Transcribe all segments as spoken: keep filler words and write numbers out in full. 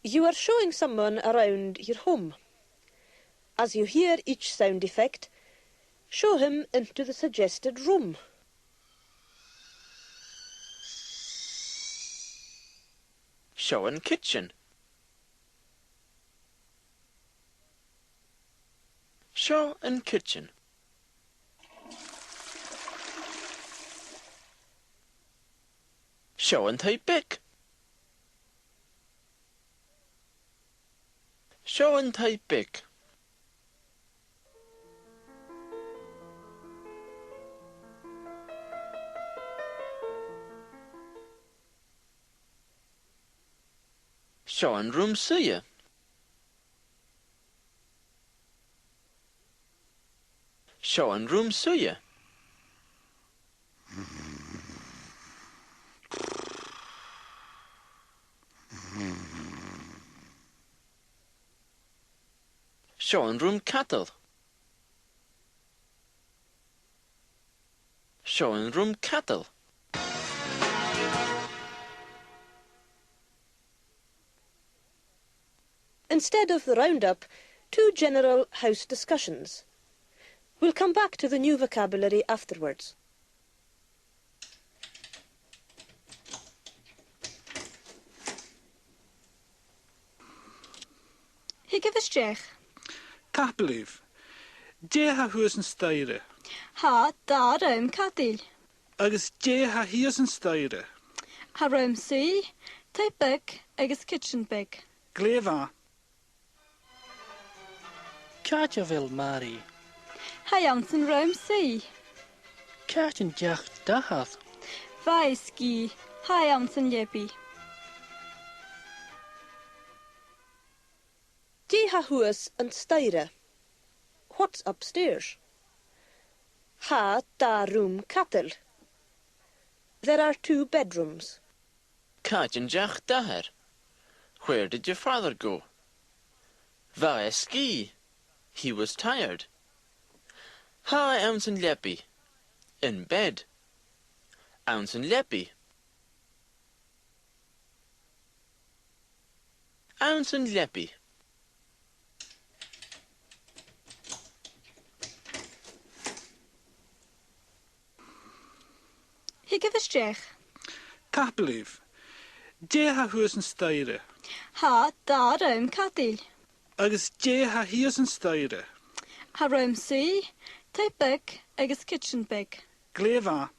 You are showing someone around your home. As you hear each sound effect, show him into the suggested room. Seo an cidsin. Seo an cidsin. Seo an taigh-beag. Seo an taigh-beag. Seo an rùm-suidhe. Seo an rùm-suidhe. Seo an rùm-cadail. Seo an rùm-cadail. Instead of the roundup, two general house discussions. We'll come back to the new vocabulary afterwards. Thigibh a-steach. Tapadh leibh. Dè tha shuas an staidhre? Tha dà rùm-cadail. Agus dè tha shìos an staidhre? Tha rùm-suidhe, taigh-beag agus cidsin beag. Glè mhath. Càit a bheil Màiri? Tha i anns an rùm-suidhe. Càit an deach d' athair? Bha e sgìth, tha e anns an leabaidh. Dè tha shuas an staidhre? What's upstairs? Tha dà rùm-cadail. There are two bedrooms. Càit an deach d' athair? Where did your father go? Bha e sgìth. He was tired. Tha e anns an leabaidh. In bed. Anns an leabaidh. Anns an leabaidh. Thigibh a-steach. Tapadh leibh. Dè tha shuas an staidhre? Tha dà rùm-cadail. Agus dè tha shìos an staidhre? Tha rùm-suidhe, taigh-beag agus cidsin beag. Glè mhath.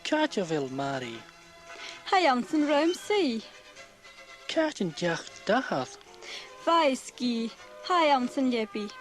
Càit a bheil Màiri? Tha i anns an rùm-suidhe. Càit an deach d' athair? Bha e sgìth, tha e anns an leabaidh.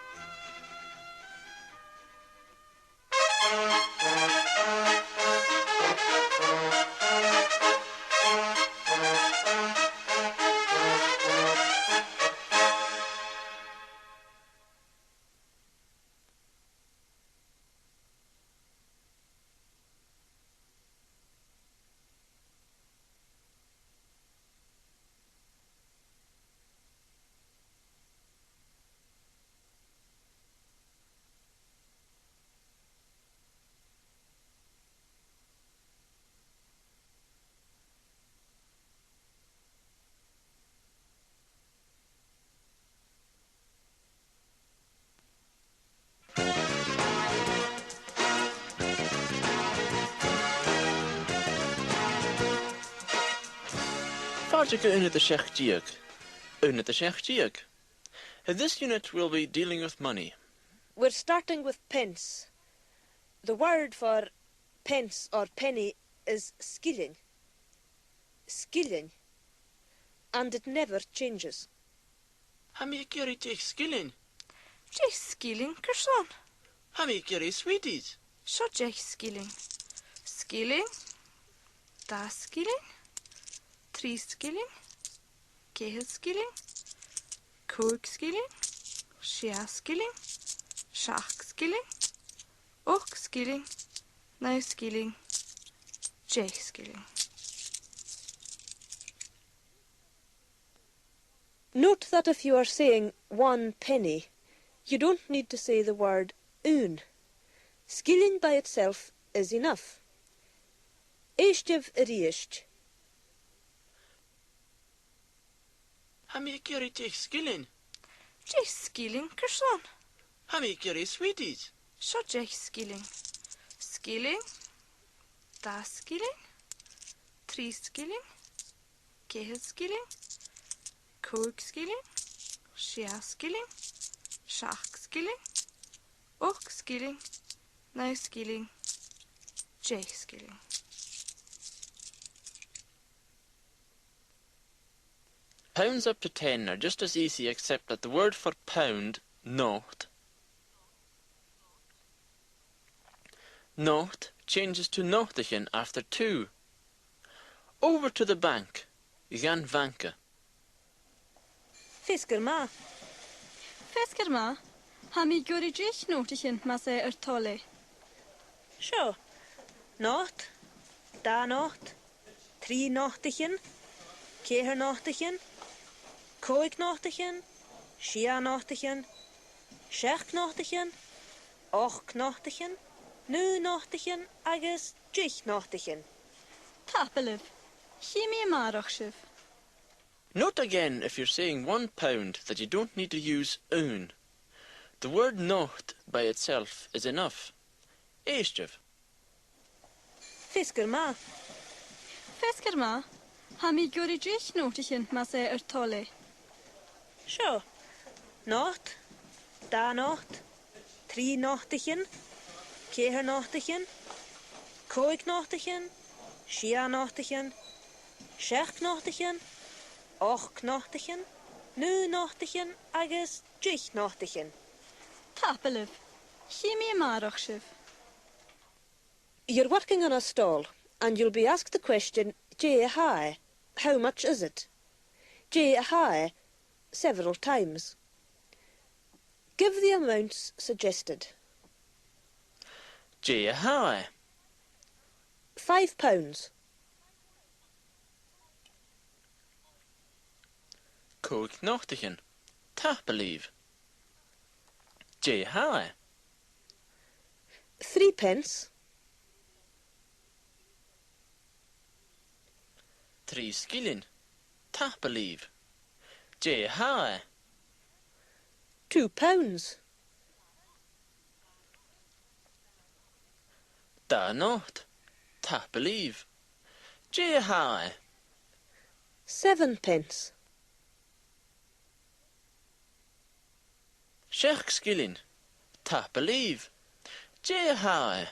Fàilte gu aonad a seachd deug. Aonad a seachd deug. In this unit we'll be dealing with money. We're starting with pence. The word for pence or penny is sgillinn. Sgillinn. And it never changes. Tha mi ag iarraidh deich sgillinn. Deich sgillinn? Carson? Tha mi ag iarraidh sweeties. Seo deich sgillinn. Sgillinn. Dà sgillinn. Trì sgillinn. Ceithir sgillinn. Còig sgillinn. Sia sgillinn. Seachd sgillinn. Ochd sgillinn. Naoi sgillinn. Deich sgillinn. Note that if you are saying one penny, you don't need to say the word aon. Sgillinn by itself is enough. Èistibh a-rithist. Tha mi ag iarraidh deich sgillinn. Deich sgillinn? Carson? Tha mi ag iarraidh sweeties. Seo deich sgillinn. Sgillinn, dà sgillinn, trì sgillinn, ceithir sgillinn, còig sgillinn, sia sgillinn, seachd sgillinn, ochd sgillinn, naoi sgillinn, deich sgillinn. Pounds up to ten are just as easy, except that the word for pound, not, not, changes to notaichean after two. Over to the bank, dhan bhanca. Feasgar math. Feasgar math. Tha mi ag iarraidh deich notaichean, mas e ur toil e. Seo. Not, dà not, trì notaichean, ceithir notaichean, còig notaichean, sia notaichean, seachd notaichean, ochd notaichean, naoi notaichean agus deich notaichean. Tapadh leibh. Chì mi a-màireach sibh. Note again, if you're saying one pound, that you don't need to use aon. The word not by itself is enough. Èistibh. Feasgar math. Feasgar math. Tha mi ag iarraidh deich notaichean, mas e ur toil e. Seo. Not, dà not, trì notaichean, ceithir notaichean, còig notaichean, sia notaichean, seachd notaichean, ochd notaichean, naoi notaichean agus deich notaichean. Tapadh leibh. Chì mi a-màireach sibh. You're working on a stall and you'll be asked the question, dè a tha e? How much is it? Dè a tha e? Several times. Give the amounts suggested. Dè a tha e? Five pounds. Còig notaichean. Tapadh leibh. Dè a tha e? Three pence. Trì sgillinn. Tapadh leibh. Dè a tha e? Two pounds. Dà not. Tapadh leibh. Dè a tha e? Seven pence. Seachd sgillinn. Tapadh leibh. Dè a tha e?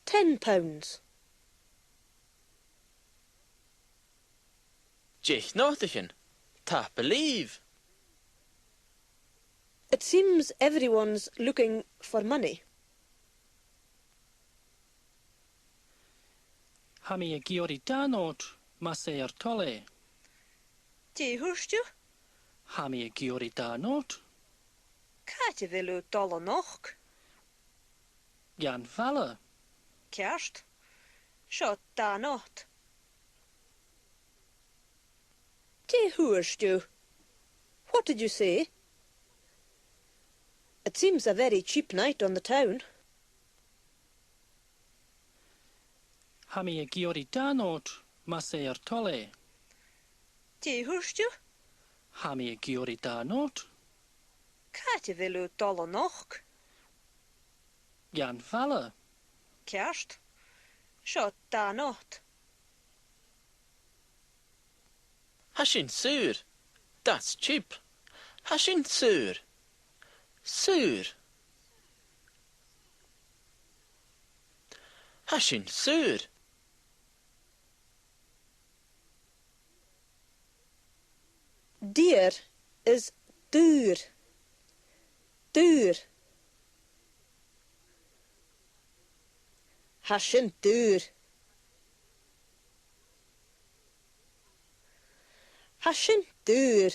Ten pounds. Deich notaichean. Tapadh leibh. It seems everyone's looking for money. Tha mi ag iarraidh dà not, mas e ur toil e. Dè thuirt thu? Tha mi ag iarraidh dà not. Càit a bheil thu a' dol a-nochd? Dhan bhaile. Ceart. Seo dà not. Dè thuirt thu? What did you say? It seems a very cheap night on the town. Tha mi ag iarraidh dà not, mas e ur toil e. Dè thuirt thu? Tha mi ag iarraidh dà not. Càit a bheil thu a' dol a-nochd? Dhan bhaile. Ceart. Seo dà not. Tha sin saor. That's cheap. Tha sin saor. Saor. Tha sin saor. Dear is daor. Daor. Tha sin daor. Tha sin daor.